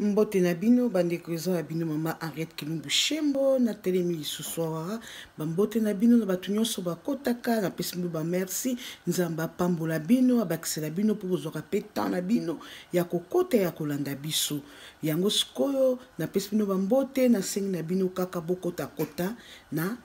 Mbote na bino bandeko, eza ya bino mama Henriette Kilumbu Shembo, natelemi lisusu awa. Bambote na bino na bato nyonso bakotaka, napesi bino bamerci. Nzambe apambola bino, abakisela bino mpo bozwaka mpe temps na bino ya kokota ya kolanda biso. Yango sikoyo napesi bino bambote, nasengi na bino kaka bokotakota na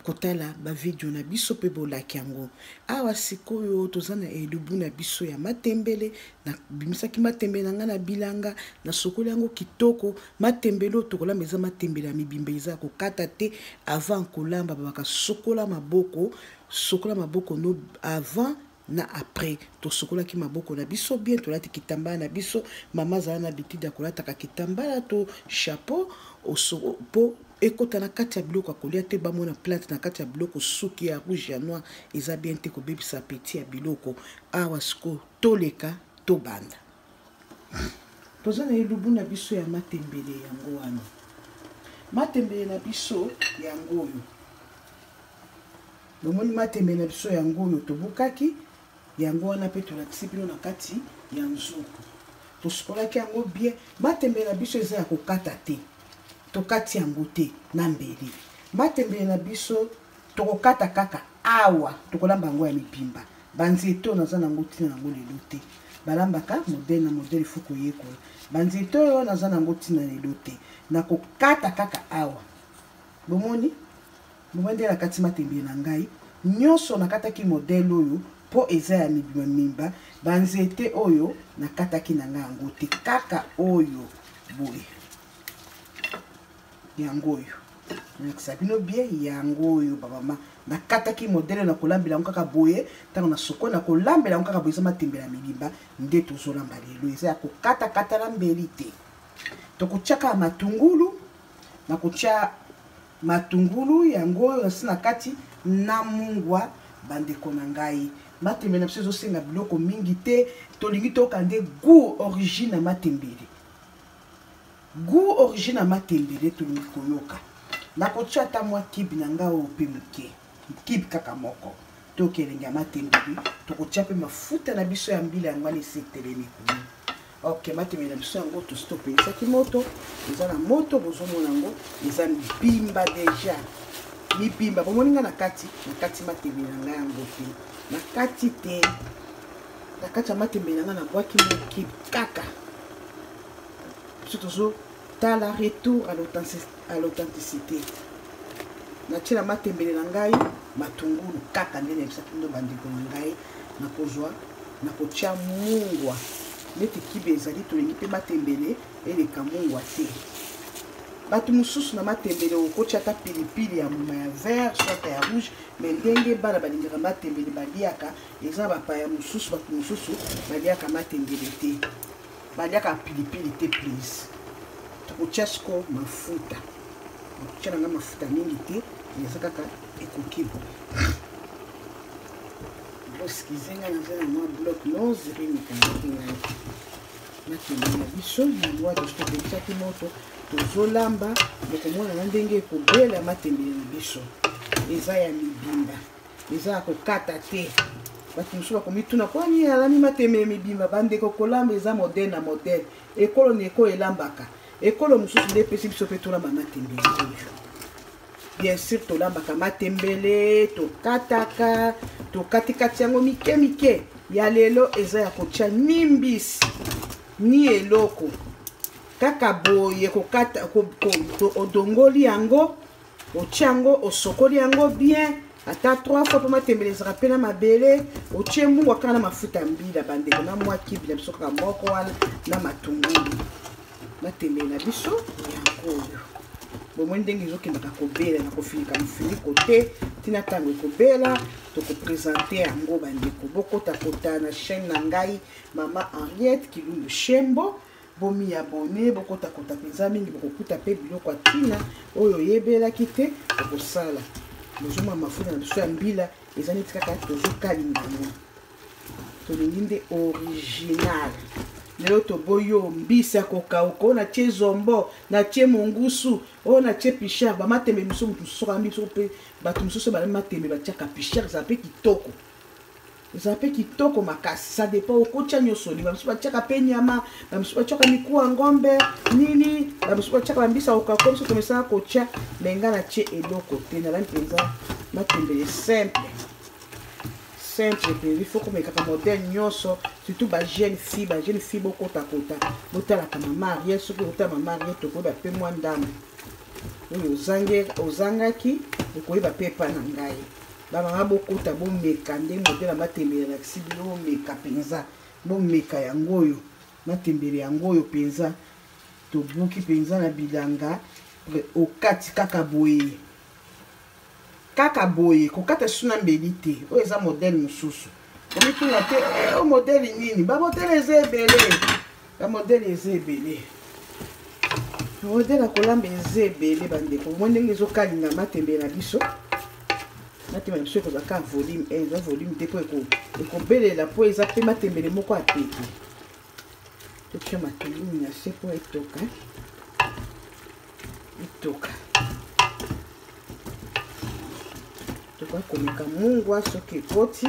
kotala bavideo na biso mpe bolaki yango. Awa sikoyo toza na elubu na biso ya matembele. Nabimisaki matembele na ngai na bilanga, nasokoli yango kitoko. Matembele oyo tokolamba eza matembele ya mibimba, eza ya kokata te. Avant kolamba babaka sokola maboko, sokola maboko no avant na après. Tosokolaki maboko na biso bien, tolati kitambala na biso. Mama azala na habitude ya kolataka kitambala to chapeau mpo ekota na kati ya biloko ya kolia te, bamona plante na kati ya biloko, suki ya rouge ya noir eza bien te, kobebisa apeti ya biloko. Awa sikoyo toleka tobanda, toza na elubu na biso ya matembele. Yango wana matembele na biso yango oyo bomoni, matembele na biso yango oyo tobukaki yango wana, mpe tolakisi bino na kati ya nzungu. Tosukolaki yango bien. Matembele na biso eza ya kokata te, tokati yango te na mbeli. Matembele na biso tokokata kaka awa, tokolamba yango ya mibimba. Banzete oyo naza nango ntina nango lelo te, balambaka modele na modele, ifo koyekola. Banzete oyo naza nango ntina lelo te, nakokata kaka awa. Bomoni, bomoni nde nakati matembele na ngai nyonso, nakataki modele oyo mpo eza ya mibima mimba. Banzete oyo nakataki na ngai yango te, kaka oyo boye yango oyo nalakisa bino bien. Yango oyo bamama, nakataki modele na kolambela yango kaka boye. Ntango nasokoli, na kolambela yango kaka boye. Eza matembele ya mibimba nde tozolamba lelo, eza ya kokatakata na mbeli te. Tokotia kaka matungulu, nakotia matungulu yango oyo nasi na kati na mungwa. Bandeko na ngai, matembele na biso ezosenga biloko mingi te. Tolingi toyoka nde goût origine ya matembele, goût origine ya matembele tolingi koyoka. Nakotia ata mwa kibe na ngai oyo mpe moke, kibe kaka moko, toyoka elengi ya matembele. Tokotia mpe mafuta na biso ya mbila, yango wana esi etelemi kuna. Ok, matembele na biso yango tosi topelisaki moto, eza na moto, bozomona yango eza mibimba deja, mibimba. Bomoni nga na kati, na kati matembele na ngai yango te, na kati te. Na kati ya matembele na ngai nabwaki moke kaka. Biso tozotala retour à l'authenticité. Natie na matembele na ngai matungulu kaka nde nayebisaki bino bandeko na ngai. Nakozwa, nakotia mungwa neti kibe ezali. Tolingi mpe matembele eleka mungwa te. Bato mosusu na matembele okotia ata pilipili ya mbuma ya vert soit ya rouge, mais ndenge bana balingaka matembele baliaka, eza bapaya mosusu, bato mosusu baliaka matembele te, baliaka pilipili te. Please, tokotia siko mafuta. Nakotia nanga mafuta mingi te, eza kaka ekoki boye. Boskize nga, naza na mwa bloc nose, remekangaki ngai. Matembele na biso yango wana topelisaki moto, tozolamba. Bokomona na ndenge ekobela. Matembele na biso eza ya mibimba, eza ya kokata te. Bato mosusu bakomituna kwani alami matembele mibimba. Bandeko, kolamba eza modele na modele, ekolo na ekolo elambaka. Ekolo mosusu nde epesi biso mpe tolamba matembele oyo. Bien sûr, tolambaka matembele, tokataka, tokatikati yango mike mike. Ya lelo eza ya kotia ni mbisi ni eloko, kaka boye kokata. Odongoli yango, otia yango, osokoli yango bien ata 3 fois mpo matembele ezalaka mpe na mabele. Otie mungwa kaka na mafuta ya mbila, bandeko, na mwa kibi na biso kaka moko wana na matungulu. Matembele na biso yango oyo, bomoni ndenge ezokendaka kobela na kofinika mofiniko te. Ntina ntango ekobela, tokopresente yango. Bandeko, bokotakota na chaîne na ngai mama Henriette Kilumbu Shembo, bomi abone, bokotakota mpenza mingi, bokokuta mpe biloko ya ntina oyo oyebelaki te okosala. Bozomona mafuta na biso ya mbila eza neti kaka tozokalinga yango. Tolingi nde original. Lelo toboyi oyo mbisi ya kokauka, oyo natie zombo, natie mongusu, oyo natie pichard. Bamatembe mosusu, moto mosusu alambi biso mpe bato mosusu balami matembe, batiaka pichard, ezala mpe kitoko. Eza mpe kitoko makasi, ça dépend okotya nyonso olingi. Bamosusu batiaka mpe nyama, bamosusu batiaka mikuwa ya ngombe nini, bamosusu batiaka bambisa kokako. Biso tomesana kotya, me ngai natie eloko te, nalali mpenza matembele simple simple mpenza. Il faut komekaka modèle nyonso, surtout ba jeune fille, ba jeune fille bokotakota, botalaka mama Ariel. Soki otala mama Ariel, tokoyeba mpe mwa ndambo oyo ozangaki, okoyeba mpe epa na ngai. Bamama bokota, bomeka nde modele ya matembele alakisi bino, bomeka mpenza, bomeka yango oyo matembele yango oyo mpenza tobuki mpenza na bilanga. Okati kaka boye, kaka boye, kokata susu na mbeli te. Oyo eza modele mosusu, omituna te oyo modele nini. Bamodele eza ebele, bamodele eza ebele, modele ya kolamba eza ebele. Bandeko, mwa ndenge ezokalinga matembele na biso, matembele na biso ekozala kaka volume 1, eza volume te mpo ekobelela, mpo eza mpe matembele moko ya pete. Totia matungulu na se mpo etoka, etoka. Tokoki komeka mungwa soki ekoti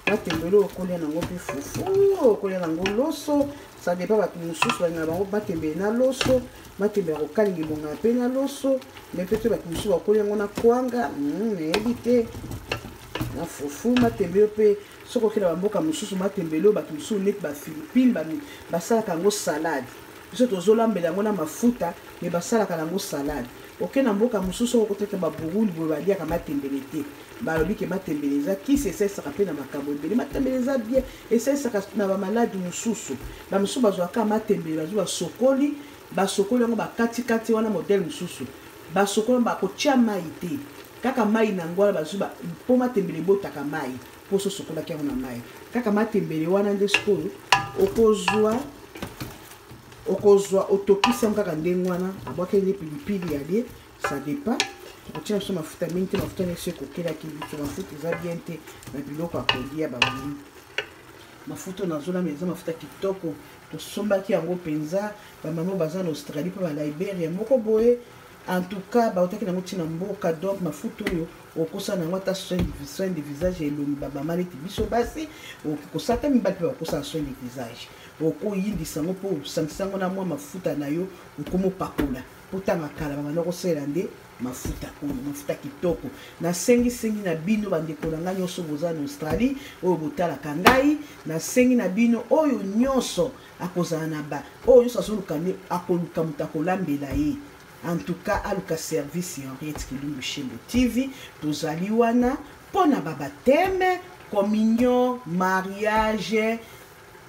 matembele. Okolia nango mpe fufu, okolia nango loso, ça dépend. Bato mosusu balingaka bango matembele na loso, matembele ya kokalinga ebongaka mpe na loso, me mpe te bato mosusu bakolia yango na kwanga, nayebi te, na fufu. Matembele mpe soki okenda bamboka mosusu, matembele oyo bato mosusu neti Baphilippine basalaka yango salade. Biso tozolambela yango na mafuta, me basalaka yango salade. Oke na mboka mosusu, okoteka Baburundi boye, baliaka matembele te. Balobi ke matembele eza kisi, esalisaka mpe na makambo ebele. Matembele eza bien, esalisaka na bamaladi mosusu. Bamosusu bazwaka matembele, bazwi, basokoli, basokoli yango, bakatikati wana modele mosusu, basokoli, bakotia mai te, kaka mai na yango wana bazwi, mpo matembele ebotaka mai, mpo so osokolaki yango na mai, kaka matembele wana nde sikoyo okozwa, okozwa otokisi yango kaka ndenge wana, abwakeli pilipili ya lie, ça dépend. Tokotia biso mafuta mingi te, mafuta nyonso ekokelaki biso mafuta eza bien te na biloko ya kolia. Bamami, mafuta oyo nazolamba eza mafuta kitoko, tosombaki yango mpenza. Bamama baza na Australie mpe Baliberia moko boye, en tout cas bautaki nango ntina mboka. Donc mafuta oyo okosala yango ata soin de visage, elongi, bamama neti biso basi, okoki kosala, ata mibali mpe bakosala soin de visage. Okoyindisa yango mpo osangisa yango na mwa mafuta na yo, okomopakola. Mpo ntango kala babanda kosalela nde mafuta oyo, mafuta kitoko. Nasengisengi na bino, bandeko na ngai nyonso boza na Australie oyo botalaka ngai, nasengi na bino, oyo nyonso akozala na ba oyo nyonso azoluka nde akoluka moto akolambela ye, en tout cas aluka service ya Henriette Kilumbu Shembo TV. Tozali wana mpo na babaptême, communion, mariage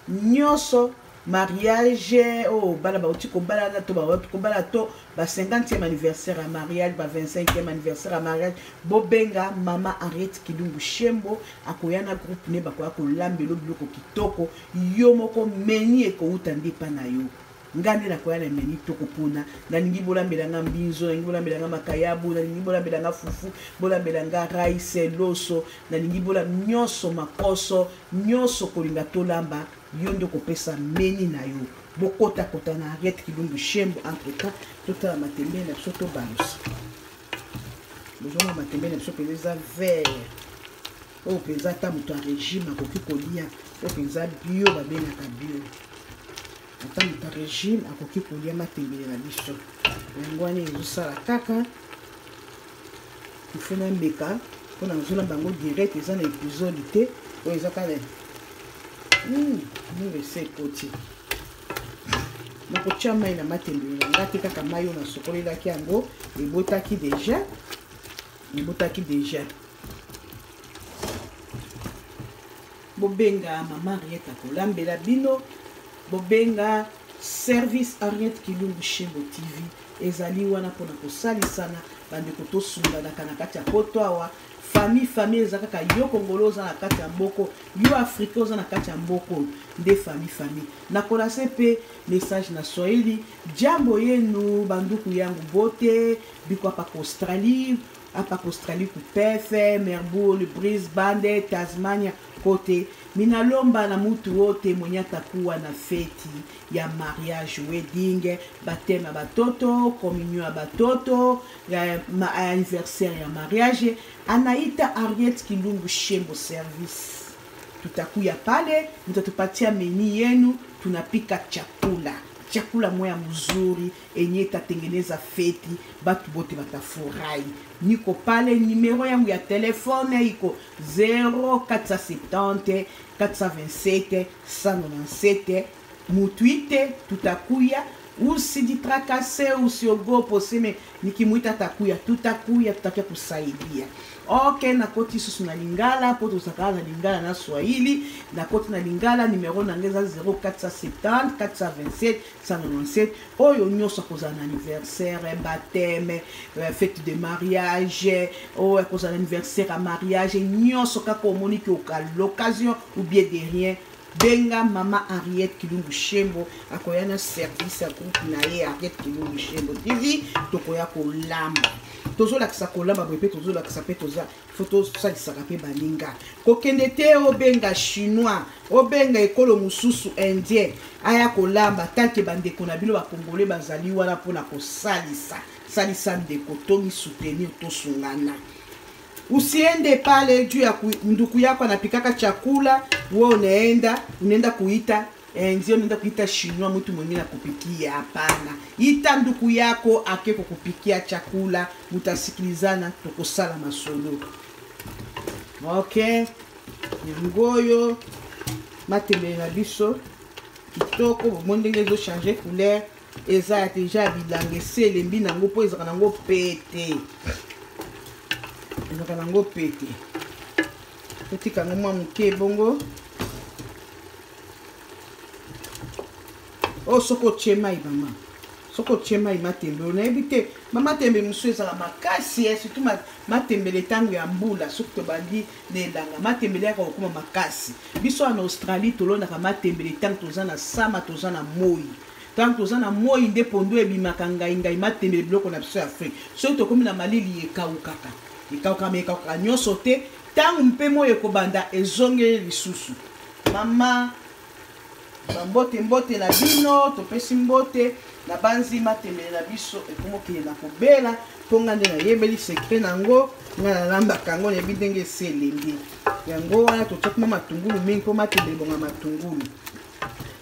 nyonso, mariage oyo bana bauti kobalana to bauti kobala to ba 50e anniversaire ya mariage, ba 25e anniversaire ya mariage. Bobenga mama Henriette Kilumbu Shembo, akoya na groupe ne, bakoya kolambela biloko kitoko. Yo moko meni ekouta nde epa na yo, nga nde nakoya na meni. Tokopona: nalingi bolambela nga mbinzo, nalingi bolambela nga makayabu, nalingi bolambela nga fufu, bolambela nga rice, loso, nalingi bola nyonso, makoso nyonso kolinga tolamba. Yo nde okopesa meni na yo. Bokotakota na Henriette Kilumbu Shembo. Entre temps totala matembele na biso, tobalusa. Bozomona matembele na biso mpenza eza vert, oyo mpenza ata moto ya régime akoki kolia. Oyo mpenza bio, babengaka bio, ata moto ya régime akoki kolia matembele na biso. Yango wana ezosala kaka ifo nameka mpona nazolamba yango direct, eza na épisode te, oyo eza kaka mingi ese ekoti. Nakotia mai na matembele na nga te, kaka mai oyo nasokolelaki yango, ebotaki deja, ebotaki deja. Bobenga mama Henriette, akolambela bino. Bobenga service Henriette Kilumbu Shembo TV, ezali wana mpona kosalisana. Bandeko, tosunganaka na kati ya poto awa. Famille, famille eza kaka yo Kongolo oza na kati ya mboko, yo Afrika oza na kati ya mboko nde famille, famille. Nakolase mpe message na Swahili: jambo yenu banduku yangu bote biko hapa ku Australie, hapa ku Australie, ku Perth, Melbourne, Brisbane, Tasmania kote. Minalomba na mutu wote mwenye atakuwa na feti ya mariage, wedding, baptême ya batoto, communion ya batoto, ya anniversaire ya mariage, anaita Henriette Kilumbu Shembo service. Tutakuya pale, mutatupatia menu yenu, tunapika chakula chakula moya mzuri enye itatengeneza feti, batu bote batafurahi. Niko pale, numero yangu ya telefone iko 0470 427 197. Mutuite, tutakuya. Usijitrakase, usiogope, useme nikimwita takuya. Tutakuya, tutakuya kusaidia. Ok, nakoti susu na lingala mpo tozalaka na lingala na swahili. Nakoti na lingala, numero na ngai eza 0470 427 197. Oyo nyonso akozala na anniversaire, baptême, fête de mariage, oyo akozala na anniversaire ya mariage, nyonso kaka omoni ki oka l'occasion ou bien de rien, benga mama Henriette Kilumbu Shembo, akoya na service ya groupe na ye Henriette Kilumbu Shembo TV. Tokoya kolamba, tozolakisa kolamba boye mpe tozolakisa mpe toza fo tosalisaka mpe baninga. Kokende te obenga Chinois, obenga ekolo mosusu, Indien aya kolamba, tanke bandeko na bino bakongole bazali wana mpona kosalisa. Salisa ndeko, tomisoutenir, tosungana. Usiende pale juu ya nduku yako anapikaka chakula, we unaenda kuita ndio unaenda kuita Chinois, mtu mwingine akupikia. Hapana, ita nduku yako ake kukupikia chakula, mutasikilizana, tokosala masolo. Ok, yango oyo matembele na biso kitoko, bomoni ndenge ezochange couleur, eza ya deja ya bilanga, esi elembi nango mpo ezalaka nango pete, ezalaka nango pete. Totika yango mwa moke bongo. Oyo soki otie mai, mama, soki otie mai matembele, nayebi te, bamatembe mosusu ezala makasi, surtout matembele ntango ya mbula. Soki tobandi na elanga, matembele yaka kokóma makasi. Biso na Australie tolondaka matembele ntango toza na sama, toza na moi. Ntango toza na moi nde pondu ebimaka ngai ngai, matembele, biloko na biso ya Afrique. Soki tokómi na malili, ekaukaka, ekaukaka, me ekaukaka nyonso te. Ntango mpe moi ekobanda, ezongeli lisusu. Mama, bambote, mbote na bino, topesi mbote na banzi. Matembele na biso ekomokende na kobela, mpo nga nde nayebeli secret nango, nga nalambaka yango, nayebi ndenge esi elembi. Yango wana totiaki mwa matungulu mingi mpo matembele bonga matungulu.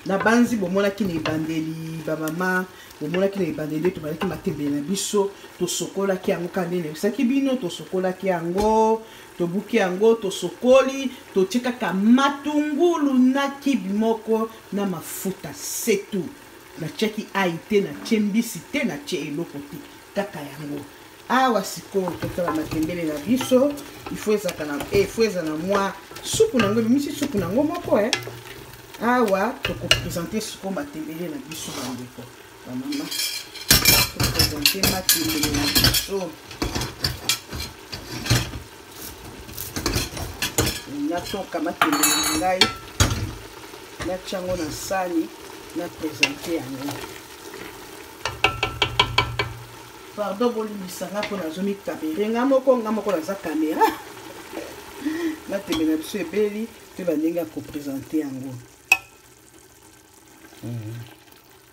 Na banzi bomonaki na ebandeli, bamama bomonaki na ebandeli nde tobandaki matembele na biso. Tosokolaki yango kaka nde nayebisaki bino, tosokolaki yango, tobuki yango, tosokoli, totie kaka matungulu na kibi moko na mafuta, c'est tout. Natiaki ai te, natie mbisi te, natie eloko te, kaka yango. Awa sikoyo totala matembele na biso. Ifo ezaka na ifo eza na mwa supu nango, ebimisi supu nango moko. Awa tokopresente sikoyo matembele na biso. Bandeko, bamama, topresente matembele na biso. Natoka matembele na ngai, natia yango na sani, na présente yango. Pardon, bolimbisa nga mpo nazomikamere nga moko, nga moko naza kamera. Matembele na biso ebeli mpe bandenge ya kopresente yango.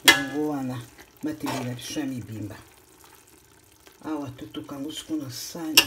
Yango wana matembele na biso ya mibimba. Awa totoka yango sikoyo na sani.